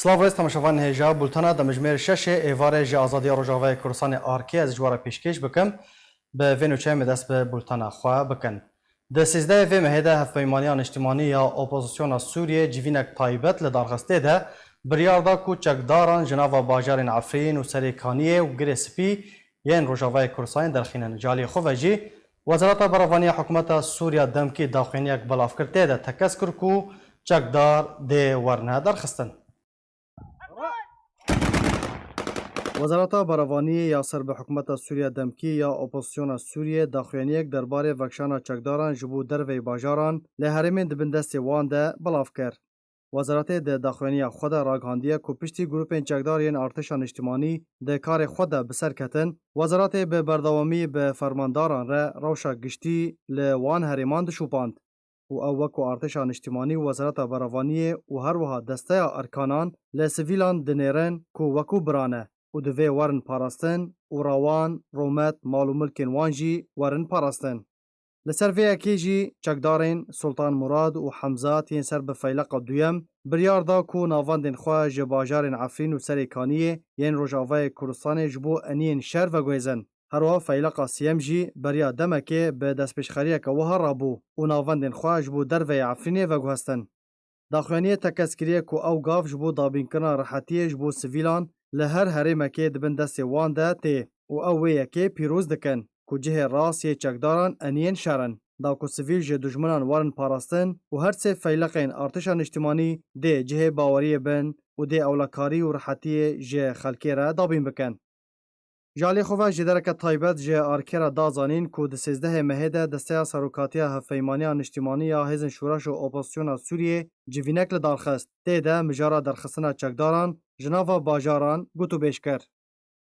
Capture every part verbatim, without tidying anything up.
Silav rêz temaşevanên hêja, bultena demjimêr şeşê êvarê ji Azadiya Rojavayê Kurdistanê A R K ez ji we re pêşkêş bikim. Bi vê nûçeyê me dest bi bultena xwe bikin. Di sêzdehê vê mehê de Hevpeymaniya Niştimanî ya Opozisyona Sûriyê civînek taybet li darxistê de biryar da ku çekdaran ji nava bajarên Efrîn û Serê Kaniyê û Girê Spî yên Rojavayê Kurdistanê derxînin. Ji alî xwe ve jî Wezareta Berevaniya Hikûmeta Sûriya Demkî daxuyaniyek belav kir, tê de tekez kir ku çekdar dê werine derxistin. Wezareta Berevaniyê ya ser bi Hikûmeta Sûriya Demkî ya Opozisyona Sûriyê daxuyaniyek derbarê vekişana çekdaran ji bo derveyî bajaran li herêmên di bin destê wan de belav kir. Wezaretê di daxuyaniya xwe de ragihandiye ku piştî grûpên çekdar yên Artêşa Niştimanî di karê xwe de bi ser ketin, wezaretê bi berdewamî bi fermandaran re rewşa giştî li wan herêman dişopand û ew wek ku Artêşa Niştimanî û Wezareta Berevaniyê û her wiha Desteya Erkanan li sivîlan dinêrin ku wekû bira ne û divê werin parastin û rewan, rûmet, mal û milkên wan jî werin parastin. Li ser vê yekê jî çekdarên Sultan Murad û Hemzat yên ser bi feyleqa duyem biryar da ku navendên xwe ji bajarên Efrîn û Serê Kaniyê yên Rojavayê Kurdistanê ji bo eniyên şer veguhêzin. Her wiha feyleqa siyem jî beriya demekê bi destpêşxeriyeke wiha rabû û navendên xwe ji bo derveyê Efrînê veguhestin. Daxuyaniyê tekez kiriye ku ew gav ji bo dabînkirina rihetiyê ji bo sivîlan li her herêmekê di bin destê wan de tê û ew wê yekê pîroz dikin ku cihê rast yê çekdaran eniyên şer in. Da ku sivîl ji dijminan werin parastin û her sê feyleqên Artêşa Niştimanî dê cihê baweriyê bin û dê ewlekarî û rihetiyê ji xelkê re dabîn bikin. Ji alî xwe ve jêdereke taybet ji A R K re da zanîn ku di sêzdehê mehê de Desteya Serokatiya Hevpeymaniya Niştimanî ya Hêzên Şoreş û Opozisyona Sûriyê civînek li dar xist. Tê de mijara derxistina çekdaran ji nava bajaran gotûbêj kir.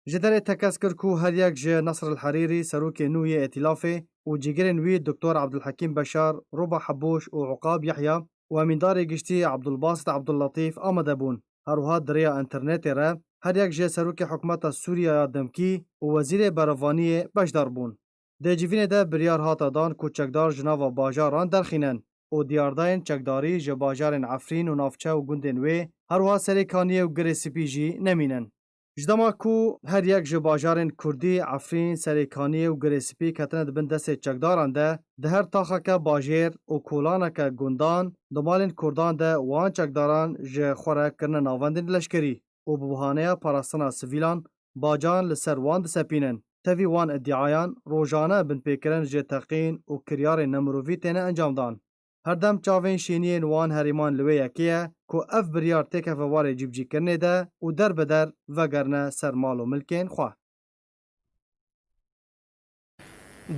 Ji derê tekez kir ku her yek ji Nasr el Herîrî, serokê nû yê Îtîlafê û cîgirên wî Doktor Abdulhekîm Beşar, Roba Hebûş û Uqab Yehya û Emîndarê Giştî Abdulbasit Abdulletîf amade bûn. Her wiha di rêya înternetê re her yek ji Serokê Hikûmeta Sûriya ya demkî û Wezîrê Berevaniyê beşdar bûn. Di civînê de biryar hate dan ku çekdar ji nava bajaran derxînin û diyardayên çekdarî ji bajarên Efrîn û navçe û gundên wê, her wiha Serê Kaniyê û Girê Spî jî nemînin. Ji dema ku her yek ji bajarên Kurdî, Efrîn, Serê Kaniyê û Girê Spî ketine di bin destê çekdaran de, di her taxeke bajêr û kolaneke gundan, di malên Kurdan de wan çekdaran ji xwe re kirine navendên leşkerî û bi bahaneya parastina sivîlan bacan li ser wan disepînin. Tevî wan îdiayan rojane binpêkirin ji teqîn û kiryarên nemirovî têne encamdan. Her dem çavên şêniyên wan herêman li wê yekê ye ku ev biryar têkeve warê cîbicîkirinê de û der bi der vegerine ser mal û milkên xwe.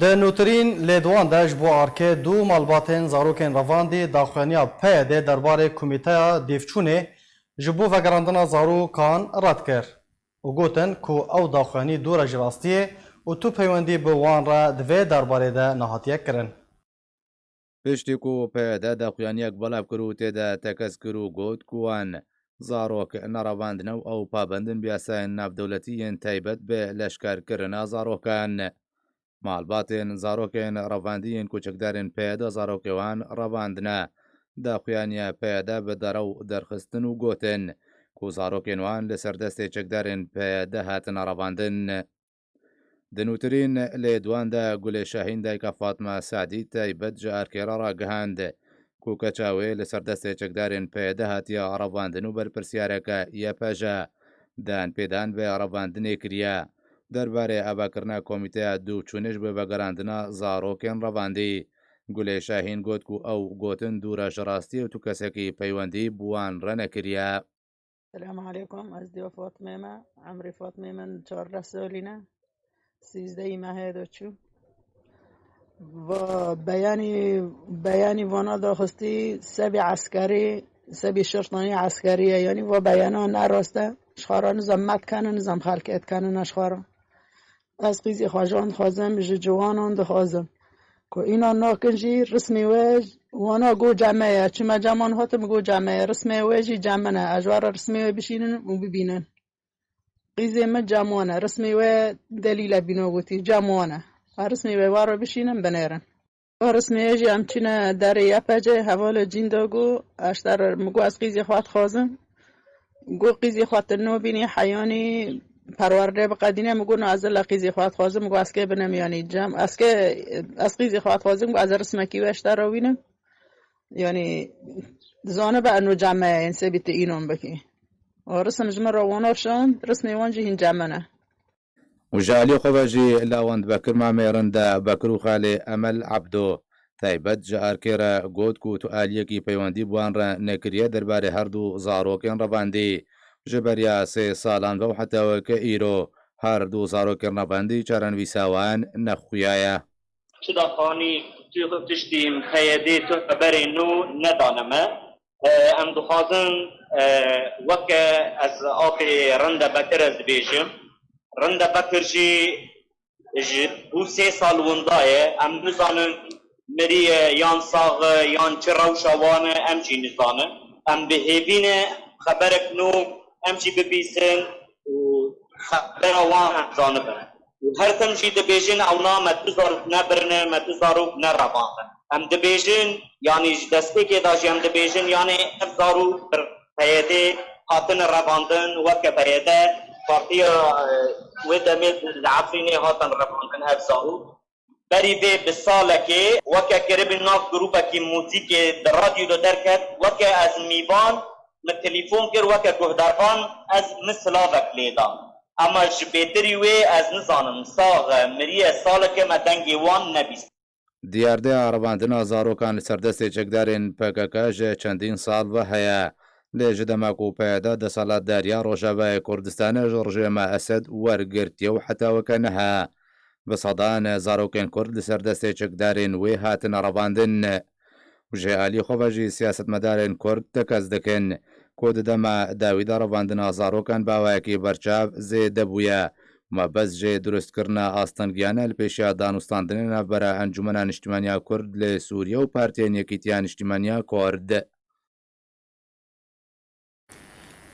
Di nûtirîn lêdwan de ji bo A R K du malbatên zarokên revandî daxuyaniya P Y D derbarê Komîteya Dêvçûnê ji bo vegerandina zarokan red kir û gotin ku ew daxuyanî dûr e ji rastiyê û tu peywendî bi wan re di vê derbarê de nehatiye kirin. Piştî ku P Y D daxuyaniyek belav kir û tê de tekez kir û got ku wan zarok nerevandine û ew pabend in bi yasayên navdewletî yên taybet bi leşkerkirina zarokan. Malbatên zarokên revandî yên ku çekdarên P Y D zarokê wan revandine, daxuyaniya P Y D bi derew derxistin û gotin ku zarokên wan li ser destê çekdarên P Y D hatine revandin. Di nûtirîn lêdwan de Gulê Şahîn dayika Fatma Sadî taybet ji A R K re ragihand ku keça wê li ser destê çekdarên P Y D hatiye revandin û berpirsiyareke Y P J danpêdan vê revandinê kiriye. Derbarê avakirina Komîteya Dûvçûnê ji bo vegerandina zarokên revandî, Gulê Şahîn got ku ew gotin dûr e ji rastiyê û tu kesekî peywendî bi wan re nekiriye. Selam aleykum, ez diyo Fatmê me, emrê Fatmê min çardeh salî ne, sîzdehî mehê de çû. Va beyanî, beyanî vana daxistî sebî eskerî, sebî şirtanî eskerî ye, yanî va beyana ne rast e, ji xwe re nizam me dikene, nizam xelkê dikene, ne ji xwe re. Ez qîzê xwe jan dixwazim, ji ciwanan dixwazim ku îna nakin jî rismê wê wana go cem me ye. Çima ceman hatim go cem me ye. Rismê wê jî cem min e. Ez ji we re rismê wê bişînin û bibînin. Qîzê min cem wan e. Rismê wê delîle bîno gotî. Cem wan e. Ez rismê wê we re bişînin binêrin. Rismê wê jî em çîne derê Y P C'ê hevalê Cînda got, ez ji te re, min got, ez qîzê xwe dixwazim. Got qîzê xwe tu nobînî heyanî perwerde biqedîne, min got, "Na, ez li qîzê xwe dixwazim." Min got, "Ez kê binim, yanî cem, ez kê, ez qîzê xwe dixwazim." Got, "Ez ê rismekî we ji te re wînim." Yanî, dizanibe eno cem me ye, yên sebî tu înan bikî. Û risim ji min re wana şand, rismê wan jî hîn cem min e. Û ji alî xwe ve jî Lawend Bekir Mamê Rinde Bekir û Xalê Emel Ebdo taybet ji Arkê re got ku tu aliyekî peywendî bi wan re nekiriye derbarê her du zarokên revandî. Ji beriya sê salan ve û heta weke îro her du zarokên revandî çarenivîsa wan nexuya ye. Çi daxanî tu tiştî P Y D tu xeberê nû nedane me. E, em dixwazin, e, weke ez apê Rinde Bekir ez dibêjim. Rinde Bekir jî ji bo sê sal winda ye. Em nizanin miriye yan sax e yan çi rewşa wan e, em jî nizanin. Em bi hêvî ne xeberek nû em jî bibîsin û xebera wan em zanibin. Û her tim jî dibêjin, "Ew na me tu zarok nebirine, me tu zarok nerevandin." Em dibêjin, yanî ji destpêkê de jî em dibêjin, yanî ev zarok bi P Y D hatine revandin, weke P Y D partiya, e, wê demê li Efrînê hatin revandin ev zarok. Berî vê bi salekê weke kiribî nav grûpekî muzîkê di radyo de derket, weke ez mîvan, min telefon kir, weke guhdarvan ez min silavek lê da. Ema ji bêtirî wê ez nizanim, sax e, miriye, salekê me dengê wan nebîst. Diyardeya revandina zarokan li ser destê çekdarên P K K ji çendîn sal ve heye. Lê ji dema ku P Y D desthilatdariya Rojavayê Kurdistanê ji rejîma Esed wergirtiye û heta weke niha bi sedan zarokên Kurd li ser destê çekdarên wê hatine revandin. Û ji alî xwe ve jî siyasetmedarên Kurd tekez dikin ku di dema dawî de revandina zarokan bi awayekî berçav zêde bûye. Mebest jê durustkirina astengiyane li pêşiya danûstandinê navbera Encûmena Niştimaniya Kurd li Sûriye û Partiyên Yekîtiya Niştimaniya Kurd.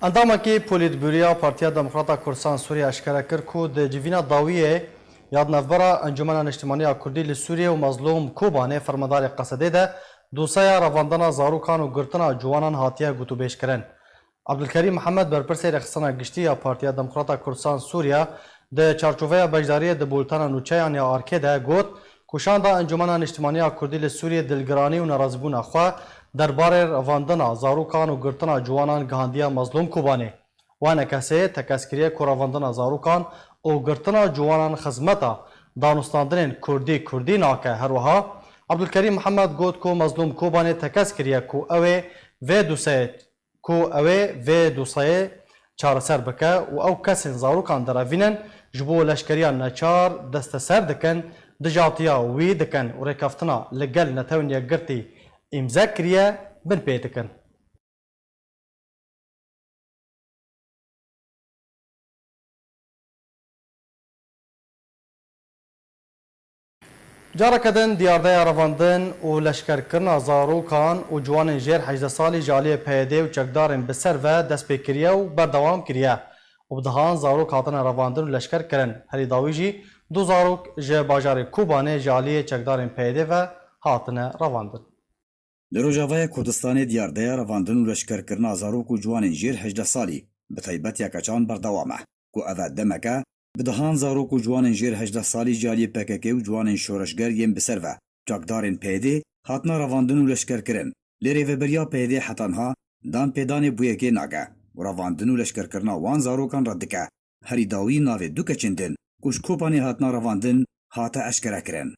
Endamekî Polîtbûroya Partiya Demokrata Kurdistan Sûriye eşkere kir ku di civîna dawiyê ya di navbera Encûmena Niştimaniya Kurdî li Sûriye û Mezlûm Kobanê, fermandarê Qesedê de, dosyeya revandina zarokan û girtina ciwanan hatiye gotûbêjkirin. Abdulkerîm Mihemed, berpirsê Rêxistina Giştî ya Partiya Demokrata Kurdistan Sûriye, di çarçoveya beşdariyê di bultena nûçeyan ya Arkê de got ku şanda Encûmena Niştimanî ya Kurdî li Sûriyê dilgiranî û nerazîbûna xwe derbarê revandina zarokan û girtina ciwanan gihandiye Mezlûm Kobanê. Wê kesê tekez kiriye ku revandina zarokan û girtina ciwanan xizmeta danûstandinên Kurdî Kurdî nake. Her wiha Abdulkerîm Mihemed got ku Mezlûm Kobanê tekez kiriye ku ew ê vê dosyeyê ku ew ê vê dosyeyê çareser bike û ew kesên zarokan derevînin ji bo leşkeriya neçar desteser dikin, dijatiya wî dikin û rêkeftina li gel Netewên Yekgirtî îmze kiriye, binpê dikin. Careke din diyardeya revandin û leşkerkirina zarokan û ciwanên jêr hejdeh salî ji aliyê P Y D û çekdarên bi ser ve dest pê kiriye û berdewam kiriye û bi dehan zarok hatine revandin û leşker kirin. Herî dawî jî du zarok ji bajarê Kobanê ji aliyê çekdarên P Y D ve hatine revandin. Li Rojavayê Kurdistanê diyardeya revandin û leşkerkirina zarok û ciwanên jêr hejdeh salî bi taybet ya keçan berdewam e, ku ev e demeke bi dehan zarok û ciwanên jêr hejdeh salî ji aliyê P K K û ciwanên şoreşger yên bi ser ve çakdarên P Y D hatine revandin û leşkerkirin. Lê rêveberiya P Y D heta niha dan pêdanê bûyekê nake û revandin û leşkerkirina wan zarokan red dike. Herî dawî navê du keçên din ku ji Kobanê hatine revandin hate eşkerekirin.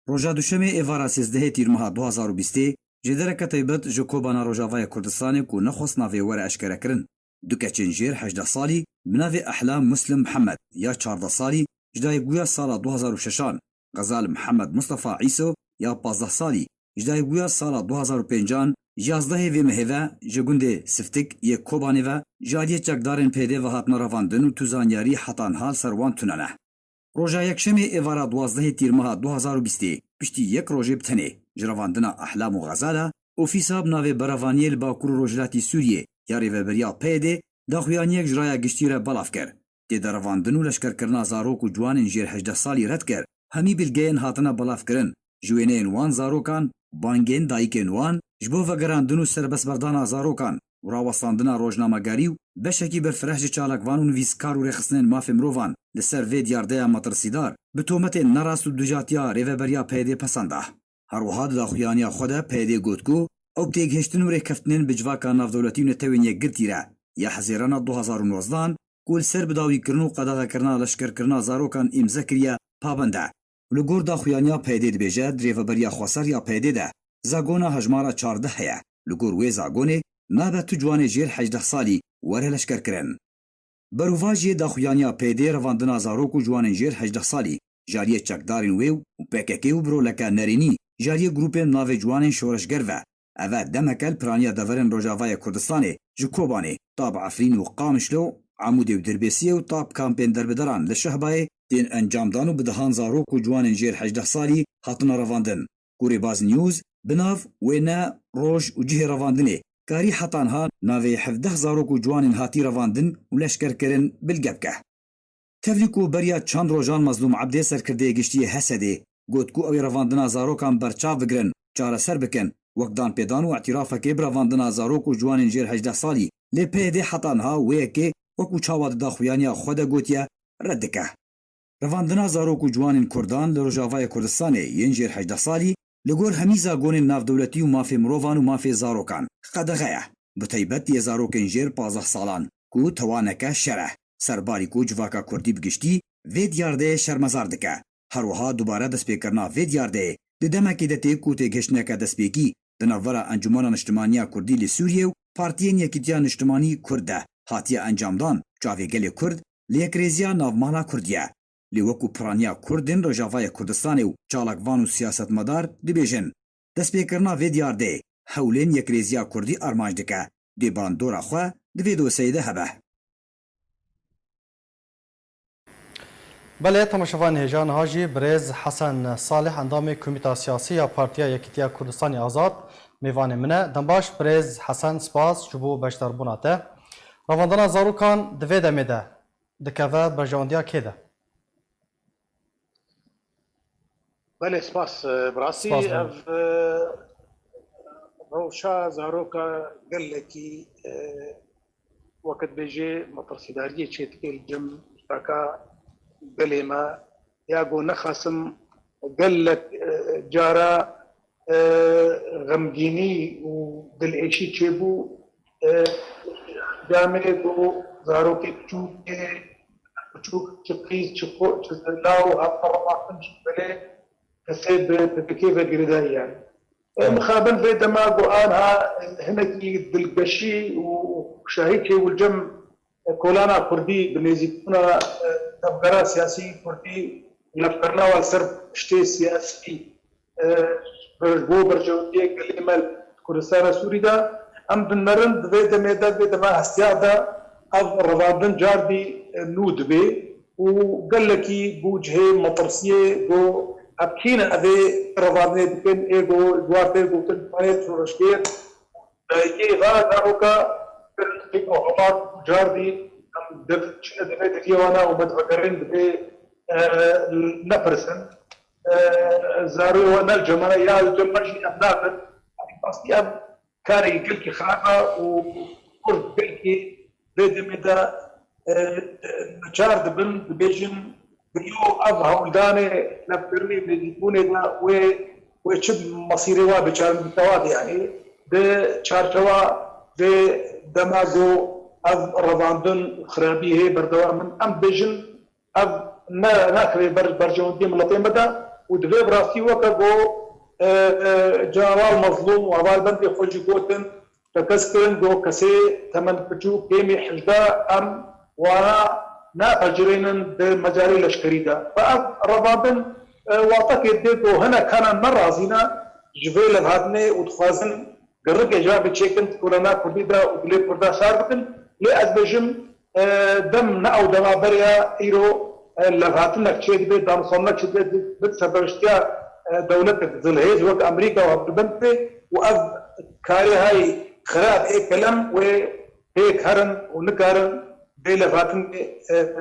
Roja Duşemê êvara sêzdehê Tîrmeha du hazar û bîstê jêdereke taybet ji Kobana Rojavayê Kurdistanê ku nexwest navê were eşkerekirin, du keçên jêr hejdeh salî bi navê Ehlam Muslim Mihemed ya çardeh salî ji dayikbûya sala du hazar û şeşan, Xezal Mihemed Mustafa Îso ya pazdeh salî ji dayikbûya sala du hazar û pêncan, yazdehê vê mehê ve ji gundê Siftik yê Kobanê ve ji aliyê çekdarên P Y D ve hatine revandin û tu zanyarî heta niha li ser wan tune ne. Roja Yekşemê êvara duwazdehê Tîrmeha du hazar û bîstê, piştî yek rojê bi tenê ji revandina Ehlam û Xezala, ofîsa bi navê Berevaniyê li Bakur û Rojhilatî Sûriyê ya Rêveberiya P Y D daxuyaniyek ji raya giştî re belav kir. Tê de revandin û leşkerkirina zarok û ciwanên jêr hejdeh salî red kir. Hemî bilgeyên hatine belavkirin, ji wêneyên wan zarokan, bangên dayikên wan ji bo vegerandin û serbestberdana zarokan, û rawestandina rojnamegerî û beşekî berfireh ji çalakvan û nivîskar û rêxistinên mafê mirovan li ser vê diyardeya metirsîdar bi tometên nerast û dijatiya rêveberiya P Y D'ê pesenda. Her wiha di daxuyaniya xwe de P Y D got ku ew bi têgihiştin û rêkeftinên bi civaka navdewletî û netewên yekgirtî re ya Hezêrana du hazar û nozdehan ku li ser bidawîkirin û qedexekirina leşkerkirina zarokan îmze kiriye pabend e û li gor daxuyaniya P Y D'ê dibêje di rêveberiya xweser ya P Y D'ê de zagona hejmara çardeh heye. Li gor wê zagonê nabe tu ciwanê jêr hejdeh salî were leşkerkirin. Berovajiyê daxuyaniya P Y D'ê revandina zarok û ciwanên jêr hejdeh salî ji aliyê çekdarên wê û P K K û biroleke nerênî ji aliyê grûpên navê ciwanên şoreşger ve. Ev e demeke li piraniya deverên Rojavayê Kurdistanê ji Kobanê, ta bi Efrîn û Qamişlo, Amûdê û Dirbêsiyê û ta bi kampên derbideran li Şehbayê tên encamdan û bi dehan zarok û ciwanên jêr hejdeh salî hatine revandin. Ku Rêbaz News bi nav, wêne, roj û cihê revandinê karî heta niha navê hevdeh zarok û ciwanên hatî revandin û leşkerkirin bilge bike. Tevlî ku beriya çend rojan Mezlûm Ebdê, serkirdeyê giştî yê H S D'ê, got ku ew ê revandina zarokan berçav bigirin, çareser bikin, wek danpêdan û îtirafekê bi revandina zarok û ciwanên jêr hejdeh salî, lê P Y D heta niha wê yekê wekû çawa di daxuyaniya xwe de gotiye, red dike. Revandina zarok û ciwanên Kurdan li Rojavayê Kurdistanê yên jêr hejdeh salî li gor hemî zagonên navdewletî û mafê mirovan û mafê zarokan qedexe ye. Bi taybet yê zarokên jêr pazdeh salan ku tewaneke şer e. Serbarî ku civaka Kurdî bi giştî vê diyardeyê şermezar dike. Her wiha dubare destpêkirina vê diyardeyê di demekê de tê ku têgihiştineke destpêkî di navbera Encûmena Niştimanî ya Kurdî li Sûriyê û Partiyên Yekîtiya Niştimanî Kurd de hatiye encamdan, çavê gelê Kurd li yekrêziya navmala Kurdî ye. Lê wekû piraniya Kurdên Rojavayê Kurdistanê û çalakvan û siyasetmedar dibêjin, destpêkirina vê diyardeyê hewlên yekrêziya Kurdî armanc dike. Dê bandora xwe di vê dosyeyê de hebe. Belê, temaşevanên hêja, niha jî birêz Hesen Salih, endamê Komîta Siyasî ya Partiya Yekîtiya Kurdistanê Azad, mêvanê min e. Dembaş birêz Hesen, spas ji bo beşdarbûna te. Revandina zarokan di vê demê de dikeve berjewendiya kê de? Belê, spas, e, bi rastî Spas, belê. Ev, e, rewşa zaroka gelekî, e, weke dibêjê metirsîdariyê çêdike li cem civaka gelê me, ya ku nexasim gelek, e, cara, e, xemgînî û dilêşî çêbû, e, camê ku zarokê biçûkê, biçûk çi qîz, çi xo-, çi law hevpar raxtin ji belê kesê bi, bi, bi kê ve girêdayî ye. E, mixabin vê dema ku anha hinekî dilgeşî û şahî çêbû li cem kolana Kurdî, bi nêzîkbûna, e, tevgera siyasî Kurdî, levkirina wan li ser piştê siyasî, e, ji bo berjewendiyê gelê me li Kurdistana Sûrî de, em dinerin di vê demê de, vê dema hestiya de ev revandin cardî, e, nû dibe û gelekî bû cihê metirsiyê, got, ev kî ne, evê revandinê dikin, ê got, ji wan tê gotin, şoreşgêr, dayikê va zaroka, pêk û hewar û cardî em diçine divê diliyê wana û me divegerên divê, e, nepirsin. E, zarê we ne li cem me ne, ya li cem me jî em nabin. Rastî ev karê gelkî xirab e û Kurd gelkî vê demê de, e, e, neçar dibin, dibêjin, Bi yo ev hewldanê levkirinê nêzîkbûnê de wê, wê çi mesîrê wa bê, çareserî wa bê, yanî di çarçewa vê dema ku ev revandin û xirabî hê berdewam in, em dibêjin ev ne, nakeve ber, berjewendiyê miletê me de û divê bi rastî weke ku, e, e, General Mezlûm û hevalbendê xwe jî gotin, Tekez kirin ku kesê temen piçûk kêmî hejdeh em wana napecirênin di mecalê leşkerî de. Ve ev revandin, e, watekê dê ku hinek hene ne razî ne ji vê levhatinê û dixwazin girikê ji wan ve çêkin di kolana kurdî de û dilê kurda sar bikin. Lê ez bêjim, e, dem ne ew dema beriya îro, e, levhatinek çêdibe, danûstandinek çêdibe, bi serpereştiya, e, dewletek zilhêz wek Amerîka û hevdû bin dibe û ev karê hay xirab ê kelem wê pêk herin û nikarin vê levhatinê, e,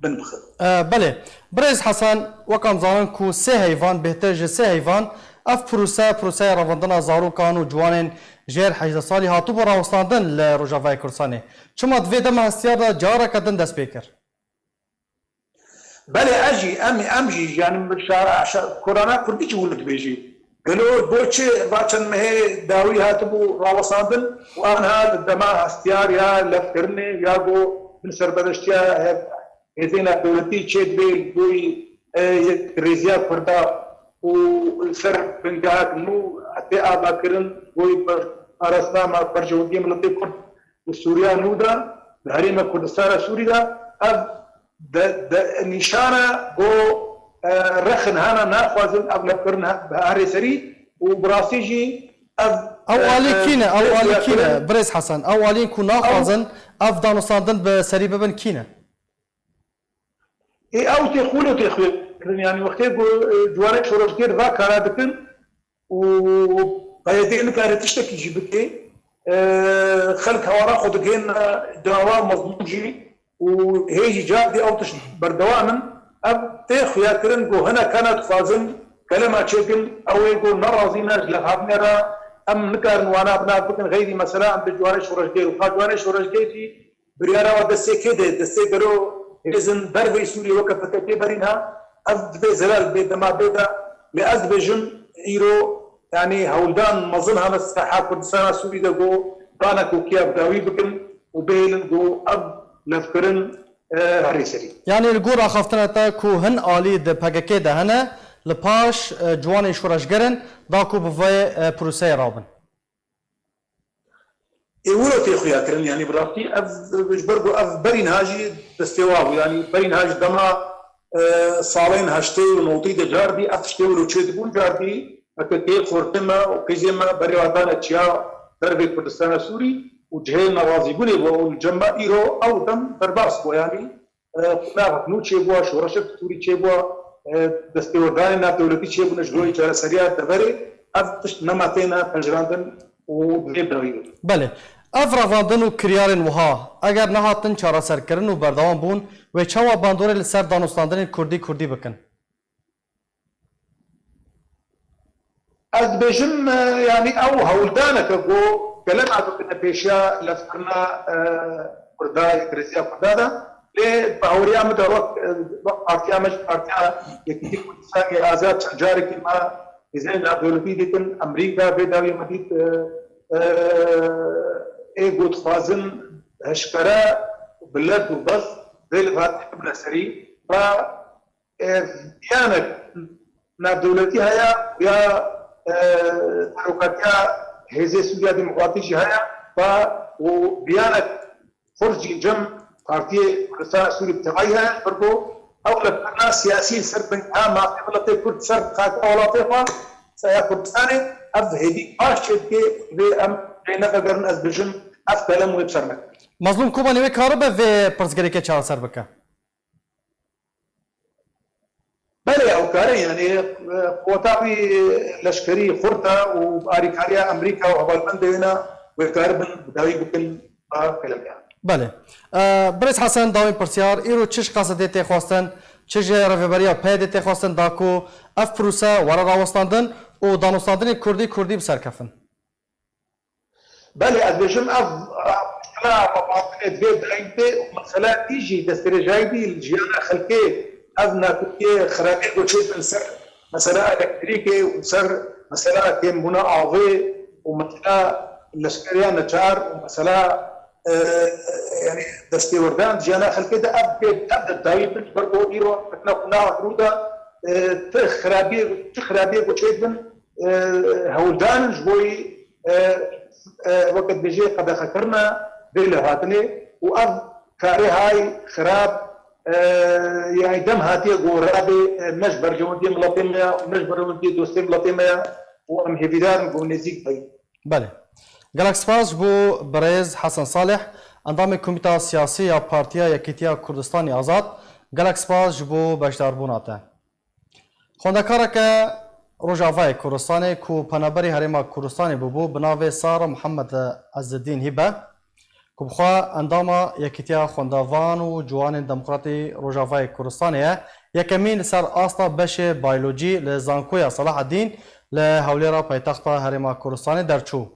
bin bixin. E, belê. Birêz Hesen, wek em zanin ku sê heyvan, bêhtir ji sê heyvan Ev prose, proseya revandina zarokan û ciwanên jêr hejdeh salî hatibû rawestandin li Rojavayê Kurdistanê. Çima di vê dema hestiyar de careke din dest pê kir? Belê, ez jî, em, em jî, yani, şa-, şa-, korana kurdî jî wilo dibêjî. Gelo bo çi va çend mehê dawî hatibû rawestandin û anha di dema hestiyar ya levkirinê ya go bin serbedeştiya hev-, hêzên navdewletî çêdibê li gorî, e, yekrêziya Kurda û li ser bingehek nû tê avakirin, gorî ber-, parastina ma-, berjewendiyê miletê Kurd li Sûriya nû de, li Herêma Kurdistana Sûrî de, ev de, de, nîşana ku, e, rexin hana naxwazin ev levkirin he-, bi herê serî û bi rastî jî ev, Ew e, alî e, kî ne? Ew alî kî ne? Birêz Hesen, ew alîn ku naxwazin ev danûstandin bi serî bibin kî ne? Ê ew tê xwîn û tê xwê kirin, yanî wextê ku, e, ciwanê şoreşgêr va kara dikin, û P Y D nikare tiştekî jî bike. E, xelk hewara xwe digihêne, canavar mezlûm jî û hê jî car dî ew tişt berdewam in. Ev tê xuyakirin ku hinek hene dixwazin kelema çêkin, ew ê ku nerazî ne ji levhatinê re em nikarin wana bi nav bikin, xeyrî mesela em bi ciwanê şoreşgêr û ka ciwanê şoreşgêr jî Biryara wa destê kê de, destê gelo hêzin derveyî Sûriyê weke P K K berîn ha, ev divê zelal bê dema bê de, lê ez dibêjim îro, yanî hewldan mezin hane saha Kurdistana Sûrî de ku dana kokiya bi dawî bikin û bihêlin ku ev levkirin, e, herê serî. Yanî li gor axaftina te ku hin alî di P K K de hene, li paş, e, ciwanên şoreşger in, da ku bi vê, e, proseyê rabin. Ê wilo tê xuya kirin, yanî bi rastî ev, ji ber ku ev berî niha jî destê wa bû, yanî berî niha ji dema, e, salên heştê û newtê de car dî ev tiştê wilo çêdibûn, car dî P K K xortê me û qîzê me berê wa dane çiya dervê Kurdistana Sûrî û cihê nerazîbûnê bû û li cem me îro ew dem derbas bû, yanî e, qonagek nû çêbû, şoreşek Sûrî çêbû, e, destêwerdanên navdewletî çêbûne ji bo çareseriya deverê, ev tişt nema têne pejirandin û divê bi dawî bibin. Belê. Ev revandin û kiryarên wiha, eger nehatin çareserkirin û berdewam bûn, wê çawa bandorê li ser danûstandinên kurdî kurdî bikin? Ez dibêjim, e, yanî ew hewldaneke ku gelek a bikine pêşiya lezkirina, e, Kurda, yekreziya Kurda de. Lê bi hawriya min de wek, e, wek partiya me jî, Partiya Yekîtî Kurdistanê Azad, çend carekî me hêzên navdewletî dîtin, Amerîka vê dawiyê me dît, e, e, ê ku dixwazin eşkere bi led û bez vê lêhatê bibine serî. Ve e, biyanek navdewletî heye ya, e, serokatiya Hêzê Sûriya Demokratîk jî heye ve û biyanek xurt jî cem Partiyê Kurdistana Sûrî bi tevayî heye, ji ber ku ew levkirina siyasî li ser bingeha mafê miletê Kurd ser xaka welatê xwe, saya Kurdistanê, ev hêdî baş çêdike, divê em rê nevegerin, ez bêjim, ev kelem wê bi ser nekin. Mazlûm Kobanî wê karibe vê pirsgirêkê çareser bike? Belê, ew kare, yanî, e, quweta wî leşkerî xurt e û bi alîkariya Amerîka û hevalbendê wê ne wê karibin bi dawî bikin ba kelemiyan. Belê. E, Birêz Hesen, dawîn pirsyar, îro çi ji Qesedê tê xwestin, çi ji Rêveberiya P Y D'ê tê xwestin da ku ev prose were rawestandin û danûstandinên kurdî kurdî bi ser kefin? Belê, ez bêjim, ev, ev mesela xwebatinê divê dayîn tê û mesela dî jî destdirêjayî dî li jiyana xelkê ev nakokiyê xirabiyê ku çêdibin ser mesela elektrîkê û ser mesela kêmbûna avê û mesela leşkeriya neçar û mesela, e, e, yanî destêwerdan jiyana xelkê de ev bê, ev de dawî bin, ji ber ku îro rikna xwe nahat rû de, e, ti xirabiyê, çi xirabiyê ku çêdibin, e, hewldan in ji bo yî, e, e, weke dibêjê qedexekirina vê lêhatinê û ev karê hay xirab, e, yanî dem hatiye ku rabê, e, ne ji berjewendiyê miletê me ya û ne ji berjewendiyê dostê miletê me ya û em hêvîdar in ku nêzîk beyî. Belê. Gelek spas ji bo birêz Hesen Salih, endamê Komîta Siyasî ya Partiya Yekîtiya Kurdistanê Azad. Gelek spas ji bo beşdarbûna te. Xwendekareke Rojavayê Kurdistanê ku penaberî Herêma Kurdistanê bûbû, bi navê Sar Mihemed Ezzedîn Hîbe, ku bi xwe endama Yekîtiya Xwendevan û Ciwanên Demokratî Rojavayê Kurdistanê ye, yekemîn li ser asta beşê bayolojî li Zankoya Selahaddîn li Hewlêra paytexta Herêma Kurdistanê derçû.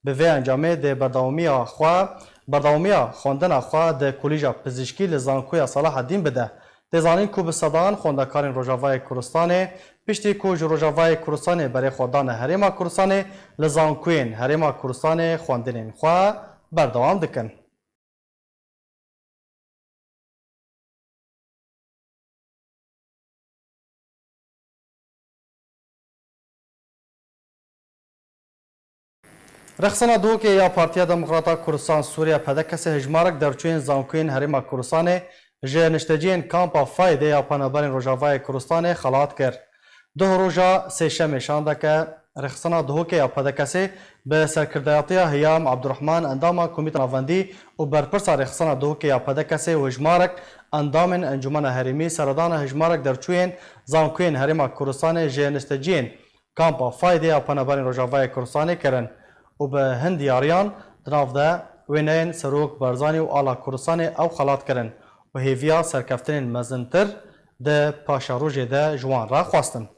Bi vê encamê dê berdewamiya xwe, berdewamiya xwendina xwe di Kolîja Pizîşkî li Zankoya Selahedîn bide. Tê zanîn ku bi sedan xwendekarên Rojavayê Kurdistanê, piştî ku ji Rojavayê Kurdistanê berê xwe dane Herêma Kurdistanê, li zankoyên Herêma Kurdistanê xwendinên xwe berdewam dikin. Rêxistina Duhokê ya Partiya Demokrata Kurdistan Sûriye, P D K S, hejmarek derçûyên zankoyên Herêma Kurdistanê ji nişteciyên Kampa Faydê ya Penaberên Rojavayê Kurdistanê xelat kir. Duh roja Sêşemê şandeke Rêxistina Duhokê ya P D K S bi serkirdayetiya Hiyam Abdurrahman, endama Komîta Navendî û berpirsa Rêxistina Duhokê ya P D K S û hejmarek endamên Encûmena Herêmî, seredana hejmarek derçûyên zankoyên Herêma Kurdistanê ji nişteciyên Kampa Faydê ya Penaberên Rojavayê Kurdistanê kirin û bi hin diyariyan di nav de wêneyên Serok Barzanî û Ala Kurdistanê ew xelat kirin û hêviya serkeftinên mezintir di paşerojê de ji wan re xwestin.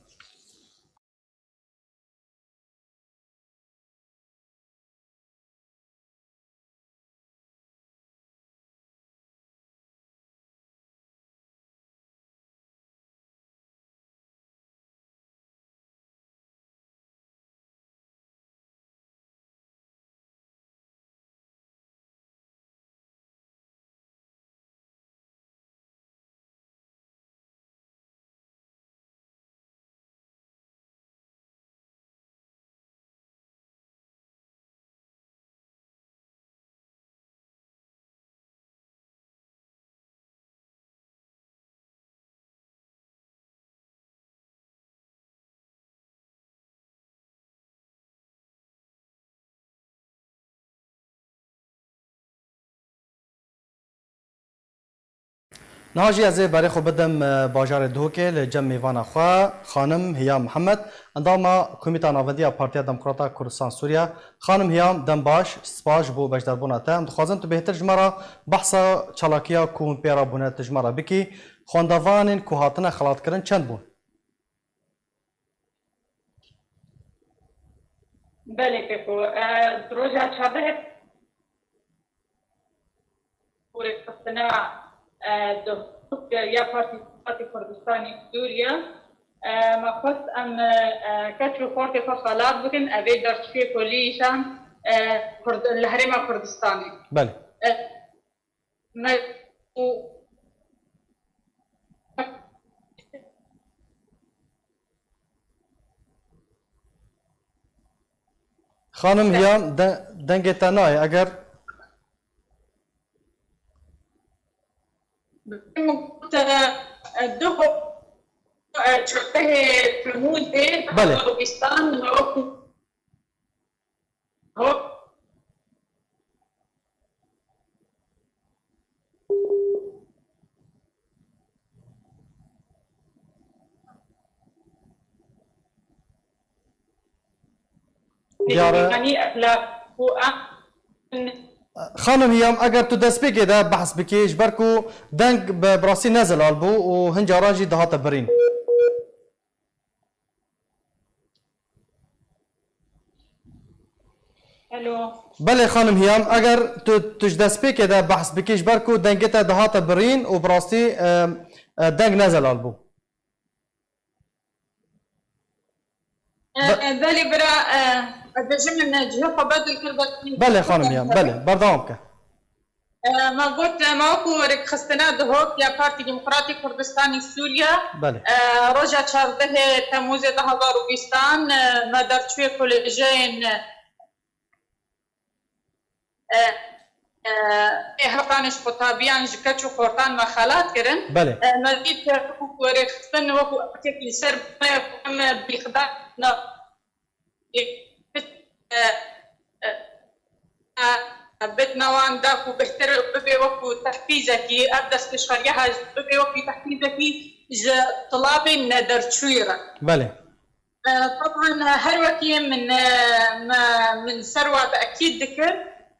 Niha jî ez ê berê xwe bidim, e, bajarê Duhokê li cem mêvana xwe, xanim Hiya Mihemed, endama Komîta Navendî ya Partiya Demokrata Kurdistan Sûriye. Xanim Hiya, dem baş, spas ji bo beşdarbûna te. Em dixwazin tu bêhtir ji me re behsa çalakiya ku hûn pê re bûne, tu ji me re bikî. Xwendevanên ku hatine xelatkirin çend bûn? Belê keko. E, di roja çardehê û rêxistina, e, di ya Partî Demokratî Kurdistanê Sûriye, e, me xwest em, e, keç û xortê xwe xelat bikin, ev ê derçûyê kolîjan, e, Kurd-, li Herêma Kurdistanê. Belê. E, me û Xanim Hiyam, de-, dengê te nayê. Eger Duh, e, çardehê Temûzê Belê. Kurdistan, me wekî Diyar e. Xanim Hiyam, eger tu destpêkê de behs bikî, ji ber ku deng bi, bi rastî ne zelal bû û hin caran jî dihate birîn. Alo. Belê xanim Hiyam, eger tu, tu ji destpêkê de behs bikî, ji ber ku dengê te dihate birîn û bi rastî, e, e, deng ne zelal bû. E, Be- e, belê bira, e, e, dibêjim min, e, cihê xwe bedil kir, belkî Belê xanim Hiyam, belê, berdewam ke. E, me got, e, me wekû rêkxistina Duhok ya Partî Demokratîk Kurdistanê Sûriye, Belê. e, roja çardehê Temûzê du hezar û bîstan, e, me derçûyê kolejeyên, e, e, ê hetanê ji qutabiyan ji keç û xortan me xelat kirin. Belê. E, me dît, e, wekû rêkxistin, wekû erkek li ser me, em bîxda ne. E, e, e, bidne wan da ku bêhtir bibe wekû tehfîzekî, ev destpêşxeriya bibe wekî tehfîzekî ji tilabên nederçûyî re. Belê. E, teban her wekî min, e, me, min ser wa bi ekîd dikir,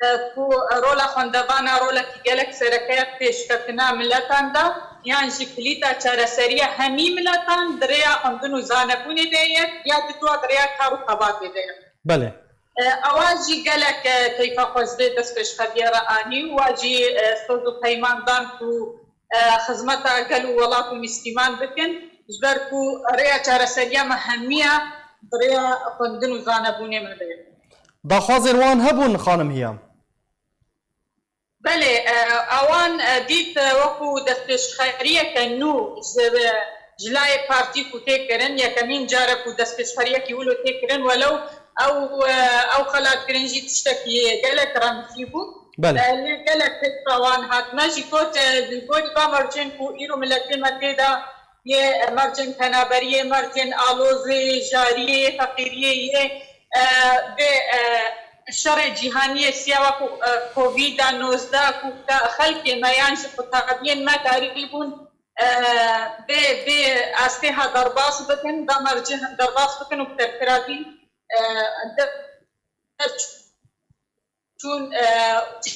e, ku rola xwendevana rolekî gelek sereke ye pêşketina miletan de. yan jî kilîta çareseriya hemî miletan di rêya xwendin û zanebûnê de ye, ya di dua di rêya kar û xebatê de ye. Belê. E, ewa jî gelek, e, keyfa xwe ji vê destpêşxeriyê re anî û wa jî, e, soz û peyman dan ku, e, xizmeta gel û welat û niştîman bikin, ji ber ku rêya çareseriya me hemiya bi rêya xwendin û zanebûnê me de ye. Daxwazên wan hebûn, xanim Hiyam? Belê, e, ewan, e, dît, e, wekû destpêşxeriyeke nû ji, ji layê partî ku tê kirin, yekemîn car e ku destpêşxeriyekî wilo tê kirin, welew ew, e, ew xelatkirin jî tiştekî gelek remzî bû. Belê. E, lê gelek keyfa wan hat. Me jî got, e, li gorî va mercên ku îro miletê me tê de yê mercên penaberiyê, mercên alozê, jariyê, feqîriyê yê, e, vê, e, şerê cîhaniyê siya wekû, e, Covid nozdeh ku xelkê me yan jî qutabiyên me karîbûn, e, vê, vê astê ha derbas bikin, da mercê derbas bikin û bi terkiratî, e, der-, derçûn, e, çi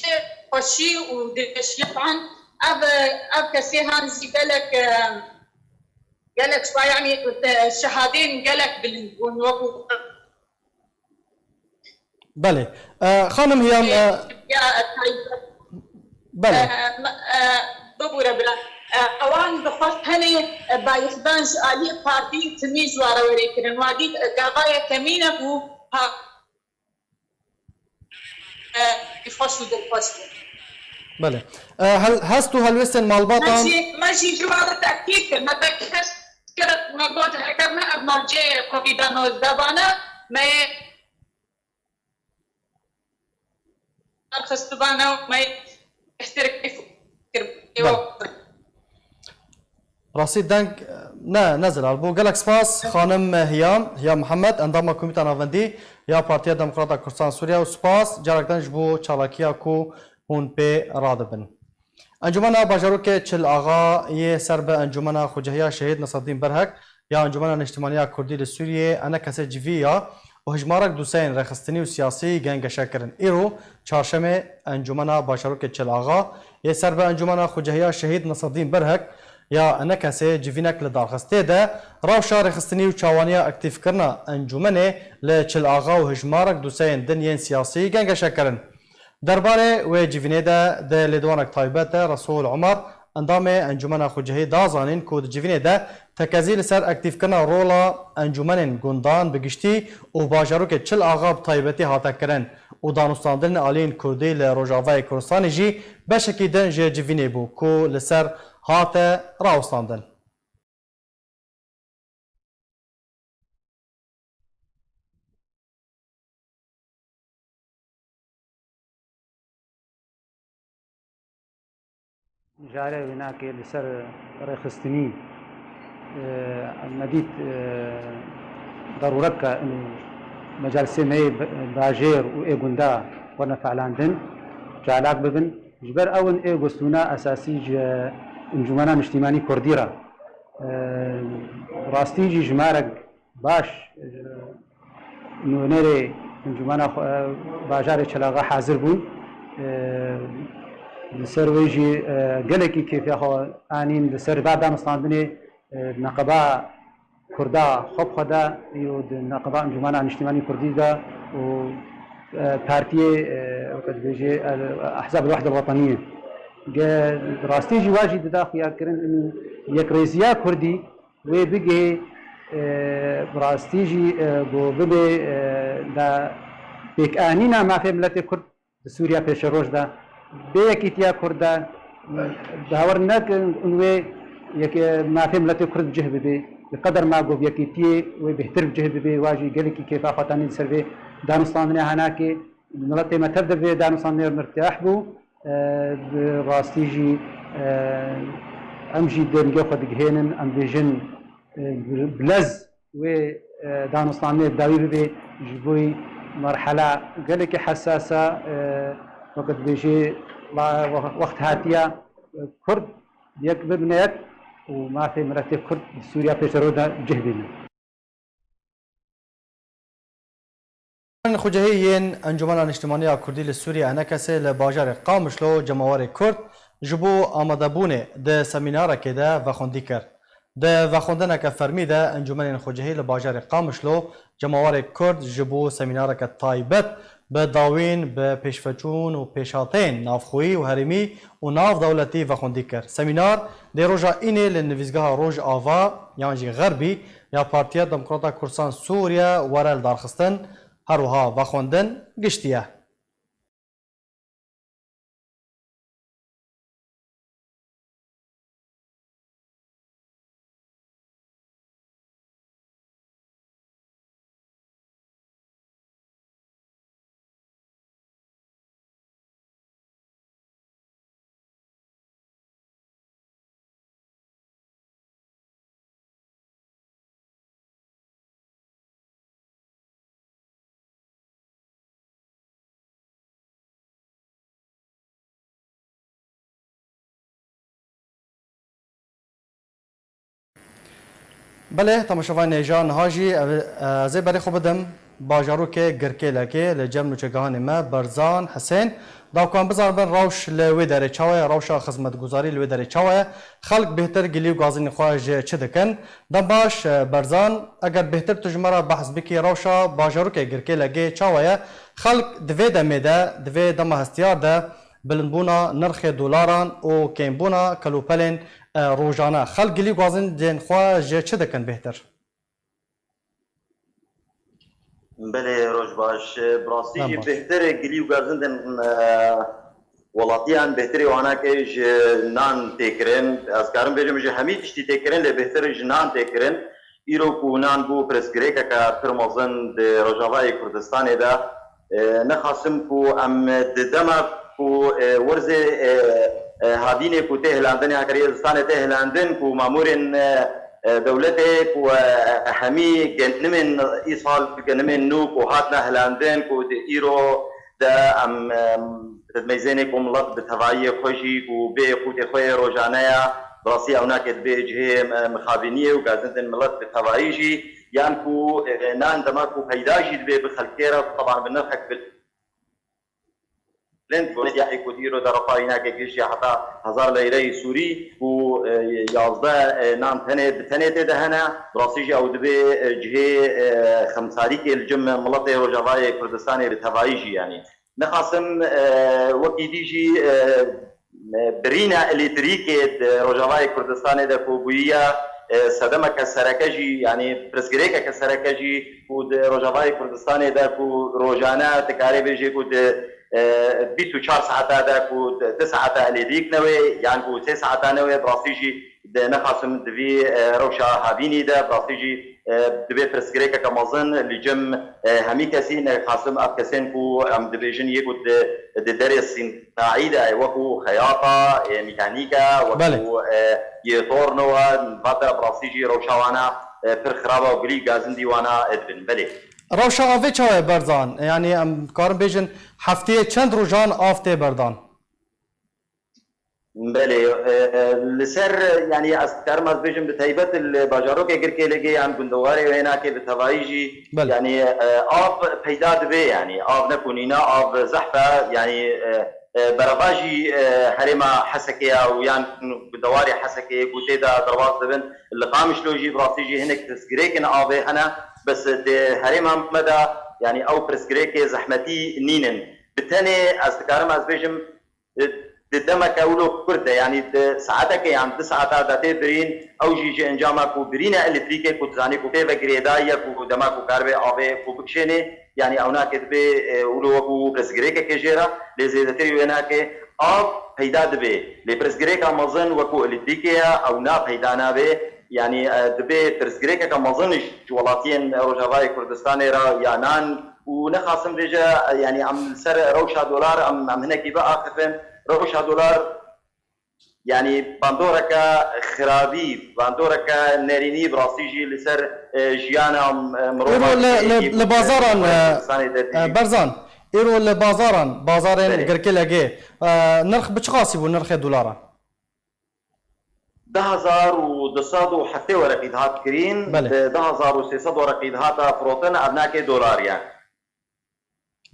xweşî û dilxweşiya wan. Ev, ev kesê han jî gelek, e, gelek ji, yanî, e, şehadên gelek bilind bûn, wekû Belê. E, xanim Hiyam, e, ya, e, taybet. Belê. E, me-, e, bibûre bira. E, ewan bi xwe tenê, e, bayixdan ji aliyê partî timî ji ware werê kirin. Wa dît, e, gava yekemîn e ku ha-, e, xweş û dilxweş bû. Belê. E, hel-, hest û helwestên malbatan. Me jî, me jî ji ware tekîd kir. Me te kes kir, me got, heger ne ev mercê Covid nozdeh bane, me yê Xistibana me bêhtir keyf kir. Belê. Rastî deng ne, ne zelal bû. Gelek spas, xanim Hiyam, Hiyam Mihemed, endama Komîta Navendî ya Partiya Demokrata Kurdistan Sûriye û spas carek din ji bo çalakiya ku hûn pê radibin. Encûmena Bajarokê Çil Axa yê ser bi Encûmena Xwecehiya Şehîd Nesedîn Berhek ya Encûmena Niştimaniya Kurdî li Sûriyê, ENKSê civî ya û hejmarek doseyên rêxistinî û siyasî gengeşe kirin. Îro çarşemê Encûmena Bajarokê Çil Axa yê ser bi Encûmena Xwecehiya Şehîd Nesedîn Berhek ya ENKSê civînek li dar xist. Tê de rewşa rêxistinî û çawaniya aktîfkirina encûmenê li Çil Axa û hejmarek doseyên din yên siyasî gengeşe kirin. Derbarê wê civînê de di lêdwanek taybet de Resûl Umar, endamê Encûmena Xwecehî da zanîn ku di civînê de tekezî li ser aktîfkirina rola encûmenên gundan bi giştî û bajarokê Çil Axa bi taybetî hate kirin û danûstandinên aliyên kurdî li Rojavayê Kurdistanê jî beşekî din ji civînê bû ku li ser hate rawestandin. Jare wê nake li ser rêxistinî, e, me dît, e, derûrek e, in mecalisê me yê bajêr û ê gunda werne felandin, çalak bibin. Ji ber ew in ê gostûna esasî ji Encûmena Niştîmanî Kurdî re. E, rastî jî jimarek baş, e, nûnerê Encûmena xwe, e, bajarê Çil Axa hazir bûn. E, li ser wê jî, e, gelekî kêfiya xwe anîn li ser va danûstandinê, e, neqeba Kurda xwe bi xwe de û di neqeba Encûmena Niştîmanî Kurdî de û, e, partiyê, e, weke dibêje, e, Ehzab el-Wehde el-Weteniyê. Ge rastî jî wa jî dida xuyakirin û yekrêziya Kurdî wê bigihê, e, bi rastî jî, e, ku bibe, e, da pêkanîna mafê miletê Kurd di Sûriya pêşeroj de, bê yekîtiya Kurd de, e, bawer nekin wê yek-, mafê miletê Kurd bi cih bibe. Li qeder ma ku bi yekîtiyê wê bêhtir bi cih bibe, wa jî gelekî kêfa xwe tanî li ser vê danûstandinê hanakê. Miletê me tev de vê danûstandinê mirtiyah bû. E, bi rastî jî, e, em jî dengê xwe digihênin, em bêjin, e, bi, bi lez wê, e, danûstandinê dawî bibe, ji bo wî merhela gelekî hesas e, e, weke dibêje, la-, wext hatiye, e, Kurd yek bibine yek û mafê miletê Kurd di Sûriya pêşeroj de cih bînin. Xwecehî yên Encûmena Niştimanî ya Kurdî li Sûriyê, ENKSê, li bajarê Qamişlo cemawerê Kurd Ji bo amadebûnê di semînarekê de vexwendî kir. Di vexwendineke fermî de Encûmenên Xwecihî li bajarê Qamişlo cemawerê Kurd ji bo semînareke taybet bi dawîn bi pêşveçûn û pêşhateyên navxweyî û herêmî û navdewletî vexwendî kir. Semînar dê roja Înê li nivîzgeha Rojava yan jî Xerbî ya Partiya Demokrata Kurdistan Sûriye were lidarxistin, her wiha vexwendin giştî ye. Belê, temaşevanên hêja, niha jî ev, ez ê berê xwe bidim bajarokê Girkêlekê li cem nûçegihanê me Berzan Hisên. Da ku em bizanibin rewş li wê derê çawa ye, rewşa xizmetguzarî li wê derê çawa ye, xelk bêhtir gilî û gazînên xwe ji çi dikin? Dem baş, e, Berzan, eger bêhtir tu ji me re behs bikî, rewşa bajarokê Girkêlekê çawa ye? Xelk di vê demê de, di vê dema hestiyar de, bilindbûna nirxê dolaran û kêmbûna kelûpelên, e, rojane. Xelk gilî û gazînên xwe ji çi dikin bêhtir? Belê, roj baş. Bi rastî Dem jî baş. Bêhtir gilî û gazînên, e, welatiyan bêhtirê wana ke ji nan tê kirin. Ez karim bêjim ji hemî tiştî tê kirin, lê bêhtir ji nan tê kirin. Îro ku nan bû pirsgirêkeke pir mezin di Rojavayê Kurdistanê de, e, nexasim ku em di dema ku, e, werzê, e, e, havînê ku tê hilandinê, hekariyê zistanê tê hilandin, ku mamûrên, e, e, dewletê ku, e, hemî genimên îsal, genimên nû ku hatine hilandin, ku di îro de em, em, di meyzênê ku milet bi tevayiyê xwe jî ku bê qûtê xwe yê rojane ya, bi rastî ew nake dibê cihê, em, mixabîniyê û gazindên milet bi tevayî jî, yan ku, e, nan dema ku peyda jî dibê bi xelkê re, teban bi nirxek bi Lend Gonetyahê ku dîro de reparînake giştiye heta hezar leyreyê Sûrî ku, e, yazdeh, e, nan tenê bi tenê tê de hene. Bi rastî jî ew dibê, e, cihê, e, xemsarîkê li cem miletê Rojavayê Kurdistanê bi tevayî jî, yanî. Nexasim, e, wekî dî jî, e, birîna elektrîkê di Rojavayê Kurdistanê de ku bûyiya, e, sedemeke sereke jî, yanî pirsgirêkeke sereke jî ku di Rojavayê Kurdistanê de ku rojane dikarê bêjê ku di, e, bîst û çar saeta de ku di, di saeta elektrîk newê, yan ku sê saeta newê, bi rastî jî di nexasim di vî, e, rewşa havînî de, bi rastî jî, e, dibê pirsgirêkeke mezin li cem, e, hemî kesî, nexasim ev kesên ku em dibêjin yê ku di, di derê sîn Taîde wekû xeyata, e, mîkanîke, Belê. wekû, e, yê torno, vate bi rastî jî rewşa wana, e, pir xirab e û gilî gazindî wana, e, dibin. Belê. Rewşa avê çawa ye Berzan? Yanî em karin bêjin hefteyê çend rojan av tê berdan? Belê, e, e, li ser, yanî ez dikarim ez bêjim bi taybet li bajarokê Girkêlêgê yan gundewarê Wênakê bi tevayî jî, Belê. yanî, e, av peyda dibe, yanî av ne ku nîne, av zehf e, yanî, e, e, berevajî, e, herêma Hesekê ya û yan gundewarê Hesekê ku tê de derbas dibin, li Qamişlo jî bi rastî jî hinek pirsgirêkên avê hene, bes di herêma me de, yanî ew pirsgirêkê zehmetî nînin. Bi tenê ez dikarim ez bêjim, di demeke wilo kurt de, yanî di saeteke yan du saeta de tê birîn, ew jî ji encama ku birîna elektrîkê ku dizanî ku pê ve girêdayî ye ku dema ku karibe avê ku bikişênê, yanî ew nake dibê, e, wilo wekû pirsgirêkeke jê re, lê zêdetirî wê nake av peyda dibe. Lê pirsgirêka mezin wekû elektrîkê ye, ew na peyda nabe, yanî, e, dibê pirsgirêkeke mezin ji welatiyên Rojavayê Kurdistanê re ya nan, û nexasim vêje, yanî em li ser rewşa dolar em, em hinekî biaxifin. Rewşa dolar, yanî bandoreke xirabî, bandoreke nerînî bi rastî jî li ser, e, jiyana, e, mirova Îro li, li, li bazaran, e, Kurdistanê de e, dibî. Berzan, îro li bazaran, bazarên Belê. Girkêlekê, e, nirx bi çiqasî bû, nirxê dolaran? Du hezar û du sed û heftê wereqî dihat kirîn, Belê. Di du hezar û sê sed wereqî dihata firotin, ev nake dolar ye.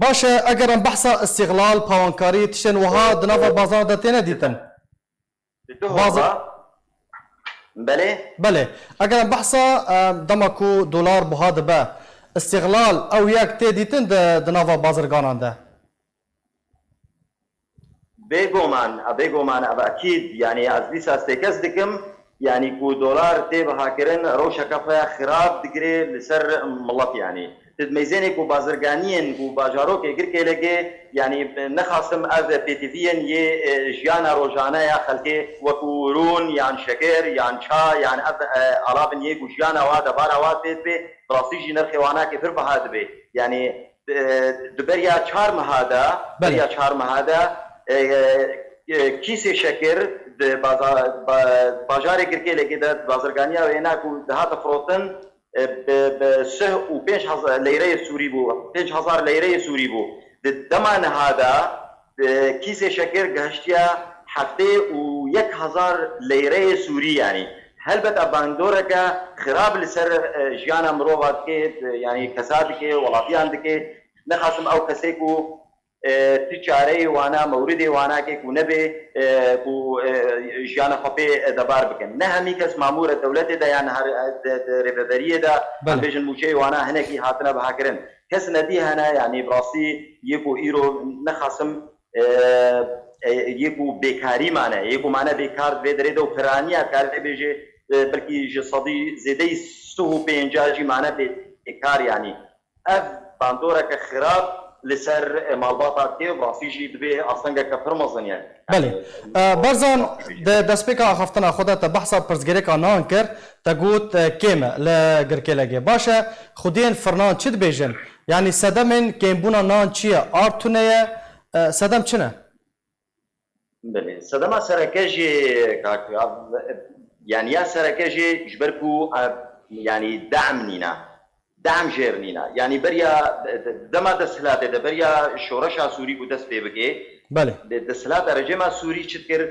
Baş e, eger em behsa îstîxlal, pawankarî, tiştên wiha di nava bazaran de têne dîtin? Bazir- Belê. Belê. Eger em behsa, e, dema ku dolar buha dibe, îstîxlal ew yek tê dîtin di, di nava bazirganan de? Bêguman, e, bêguman, ev ekîd, yanî ez dîsa stêkez dikim, yanî ku dolar tê bihakirin, rewşeke xwe xirab digire li ser milet, yanî. Di meyzênê ku bazirganiyên ku bajarokê Girkêlekê, yanî, nexasim ev pêtiviyên yê, e, jiyana rojane ya xelkê, wekû rûn, yan şeker, yan ça, yan ev, e, alabin yê ku jiyana wa debara wa tê dibe, bi rastî jî nirxê wanakê pir biha dibe. Yanî, e, di beriya çar meha de, Belê. beriya çar meha de, e, e, kîsê şekir di baza-, ba-, bajarê Girkêlekê de, di bazirganiya wêna ku dihate firotin, e, bi, bi sih û pênc hezar leyreyê Sûrî bû, pênc hezar leyreyê Sûrî bû. Di dema niha de, e, kîsê şekir gihiştiye heftê û yek hezar leyreyê Sûrî, yanî. Helbet ev bandoreke xirab li ser, e, jiyana mirova dike, e, yanî kesa dike, welatiyan dike. Nexasim ew kesê ku, e, tu çareyê wana, mewridê wanakê ku nebe, e, ku, e, jiyana xwe pê, e, debar bikin. Ne hemî kes mamûr e dewletê de yan her, e, de, de rêveberiyê de, Belê. em bêjin mûçeyê wana hinekî hatine bihakirin. Kes nedî hene, yanî bi rastî yê ku îro nexasim, e, e, yê ku bêkarî mane, yê ku mane bêkar di vê derê de û piraniya karê bêjê, e, belkî ji sedî zêdeyî sih û pênca jî mane bêkar, yanî. Ev bandoreke xirab li ser, e, malbata dike û bi rastî jî divê astengeke pir mezin ye. Belê. E, Barzan, di destpêka axaftina xwe de te behsa pirsgirêka nan kir, te got, e, kêm e li Girkêlekê. Baş e, xwediyên firnan çi dibêjin? Yanî sedemên kêmbûna nan çi ye? Ard tune ye? E, sedem çi ne? Belê. Sedema sereke jî, kak, yanî ya sereke jî ji ber ku, e, yanî dehm nîne. Dehm jêr nîne. Yanî beriya, dema desthilatê de, beriya şoreşa Sûrî ku dest pê bike, Belê. de-, desthilata rejîma Sûrî çi dikir?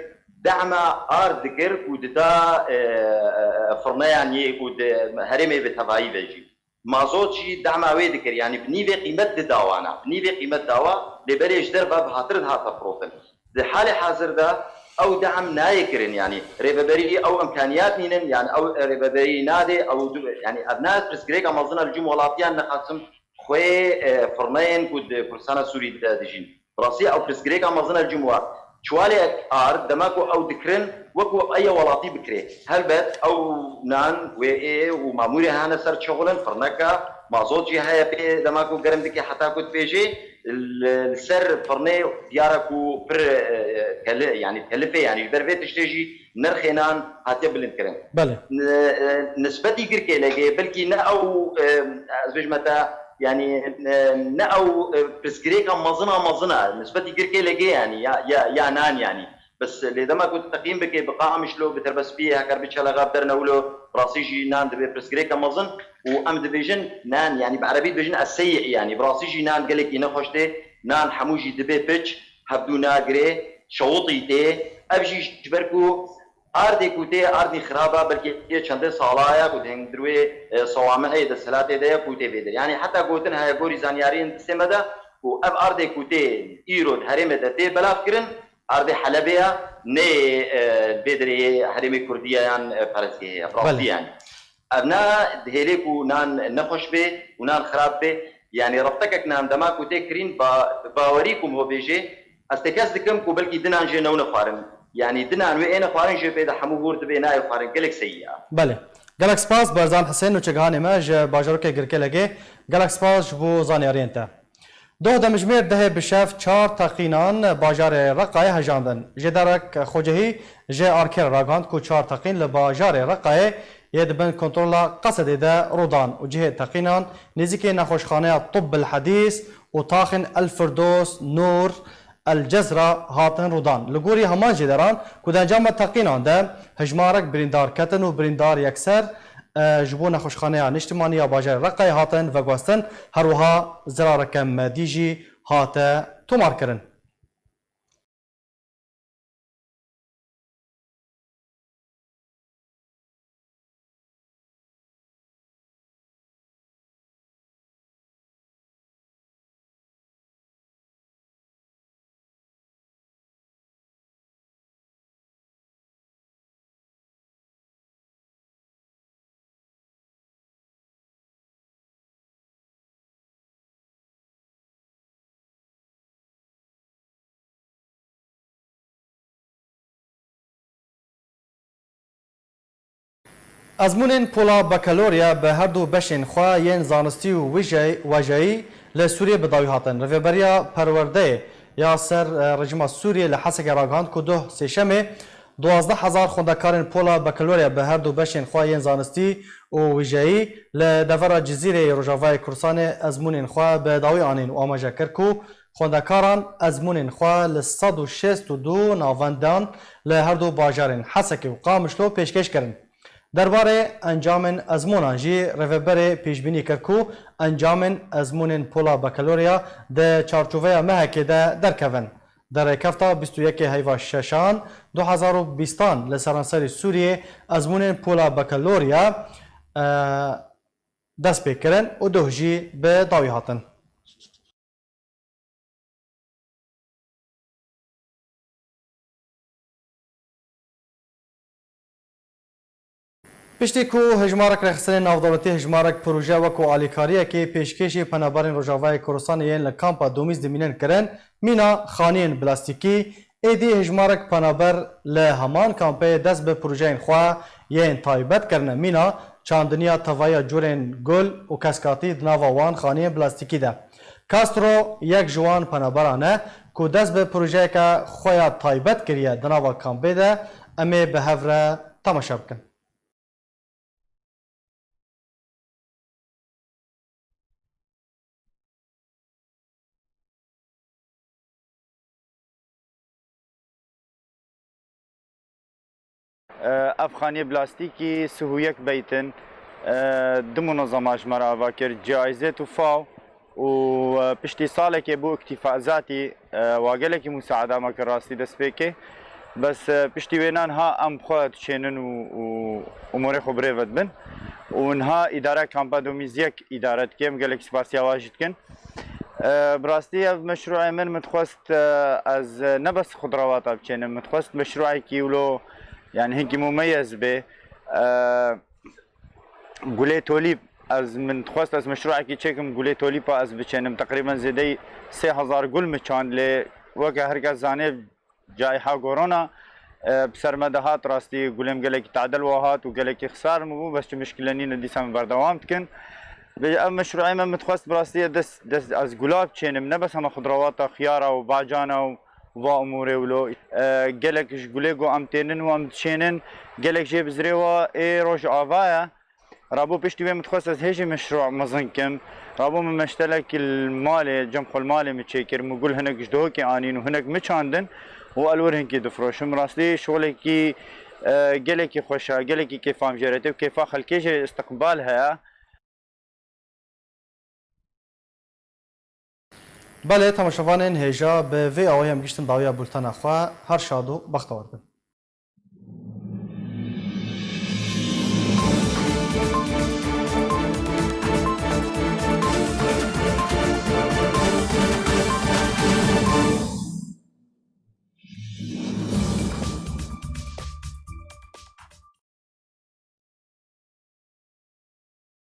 Dehma ard dikir ku dida, e, e, firneyan yê ku di herêmê bi tevayî ve jî. Mazot jî dema wê dikir, yanî bi nîvê qîmet dida wana, bi nîvê qîmet dawa, lê belê ji derve bi hatir dihate firotin. Di halê hazir de ew dehm nayê kirin, yanî rêveberî ew imkaniyat nînin, yanî ew rêveberî nadê, ew du-, yanî ev ne pirsgirêka mezin e li cem welatiyan nexasim xwê, e, firneyên ku di Kurdistana Sûrî de dijîn. Bi rastî ew pirsgirêka mezin e li cem we. Çiwalê ard, dema ku ew dikirin, wekî eye welatî bikirê. Helbet ew nan wê ê û mamûrê hene ser çixulin, firneka, mazot jî heye pê dema ku germ dike heta ku dibêjê, li, li ser firnê diyar e ku pir, e, keli-, yanî telif e, yanî ji ber vê tiştê jî nirxê nan hatiye bilindkirin. Belê. N-, e, nisbetî Girkêlekê, belkî ne ew, e, ez bêjime te, yanî, e, ne ew, e, pirsgirêka mezin a mezin a, nisbetî Girkêlekê, yanî, ya, ya, ya nan, yanî. Bes lê dema ku teqîm bike bi Qamişlo, bi Terbespiyê, heker bi Çelexa, bi Dernewlo, rastî jî nan dibe pirsgirêka mezin û em dibêjin nan, yanî bi erebî dibêjin esseyî, yanî bi rastî jî nan gelekî nexweş tê, nan hemû jî dibe piç, hevdû nagirê, şewitî tê. Ev jî ji ber ku ardê ku tê, ardî xirab e, belkî yê çendê sala ye ku di hingdir wê, e, sewamihê desthilatê de ye ku tê vê derê. Yanî heta gotin heye gorî zanyariyên distê me de ku ev ardê ku tê îro di herêmê de tê belavkirin, ardê Helebê ye, nê, e, vê derê yê herêmê Kurdî ye yan, e, perestgehê ye. Bi rastî Belê. yanî. Ev ne dihêlê ku nan nexweş bê û nan xirab bê. Yanî riftekek nan dema ku tê kirîn, ba-, bawerî ku min bêjê, ez tekez dikim ku belkî dinan jê newne xwarin. Yanî dinan wê êne xwarin jê pê de hemû hûr dibê nayê xwarin. Gelek seyî ye. Belê. Gelek spas Barzan Hisên, nûçegihanê me ji bajarokê Girkêlekê. Gelek spas ji bo zanyariyên te. Doh demjimêr dehê bi şev çar teqînan bajarê Reqayê hejandin. Jêderek Xocehî ji Arker ragihand ku çar teqîn li bajarê Reqayê yê di bin kontrola Qesedê de rû dan û cihê teqînan nêzîkî nexweşxaneya Tibb el Hedîs û taxên El Firdos, Nûr, El Cezra hatin rûdan. Li gorî heman jêderan ku di encama teqînan de hejmarek birîndar ketin û birîndar yekser, e, ji bo Nexweşxaneya Niştimanî ya bajarê Reqayê hatin veguhestin, her wiha zirareke medî jî hate tomarkirin. Ezmûnên pola bakalorya bi her du beşên xwe yên zanistî û wijey-, wejeyî li Sûriyê bi dawî hatin. Rêveberiya Perwerdeyê ya ser, e, rejîma Sûriyê li Hesekê ragihand ku doh sêşemê duwazdeh hezar xwendekarên pola bakalorya bi her du beşên xwe yên zanistî û wijeyî li devera Cizîrê yê Rojavayê Kurdistanê ezmûnên xwe bi dawî anîn û amaje kir ku xwendekaran ezmûnên xwe li sed û şêst û du navendan li her du bajarên Hesekê û Qamişlo pêşkêş kirin. Derbarê encamên ezmûnan jî rêveberê pêşbînî kir ku encamên ezmûnên pola bakalorya di çarçoveya mehekê de derkevin. Di rêkefta bîst û yekê heyva şeşan du hezar û bîstan li seranserî Sûriyê ezmûnên pola bakalorya, e, dest pê kirin û doh jî bi dawî hatin. Piştî ku hejmarek rêxistinên navdewletî, hejmarek proje wekû alîkariyekê pêşkêşî penaberên Rojavayê Kurdistanê yên li kampa Domîz dimînin kirin, mîna xaniyên plastîkî, êdî hejmarek penaber li heman kampê dest bi projeyên xwe yên taybet kirine, mîna çandiniya tevahiya curên gul û keskatî di nava wan xaniyên plastîkî de. Castro yek ji wan penaberan e ku dest bi projeyeke xwe ya taybet kiriye di nava kampê de, em ê bi hev re temaşe bikin. Ev xaniyê plastîkî sih û yek beyt in, du munezema ji me re ava kir, G I Z û faw. Û, e, piştî salekê bû îktîfa zatî, e, wa gelekî musaeda me kir rastî destpêkê. Bes, e, piştî wêna niha em bi xwe diçênin û, û umûrê xwe bi rê ve dibin. Û niha îdare kampa Domîz yek îdare dike, em gelekî spasiya wa jî dikin. E, bi rastî ev meşrûê min, min dixwest, e, ez ne bes xudrawata biçênim, min dixwest meşrûekî wilo, yani hinkî mumeyez bê. E, Gulê tolîp, ez, min dixwest ez meşrûekî çêkim, gulê tolîpa ez biçênim. Teqrîben zêdeyî sê hezar gul min çand, lê weke her kes zanê, cayha korona, e, bi ser me de hat, rastî gulê min gelekî tadel wa hat û gelekî xisar min bû, bes çi mişkile nîne, dîsa min berdewam dikin. Vê ev meşrûê me, min dixwest bi rastî dest, dest, ez gula biçênim, ne bes hema xudrawata xiyara û bacana û va umûrê wilo. E, gelek ji gulê ku em tênin û em diçênin, gelek jê bi zirê wa ê roj ava ye. Rabû piştî wê min dixwest ez hêjî meşrû mezin kim. Rabû min meştelek li malê, cem xwe li malê min çêkir. Min gul hinek ji dohokê anîn û hinek min çandin û el wir hinkî difiroşim. Rastî şixulekî, e, gelekî xweş e, gelekî kêfa min jê re tê û kêfa xelkê jê istiqbal heye. Belê, temaşevanên hêja, bi vê awayî em gihîştin dawiya bultena xwe. Her şad û bextewar bin.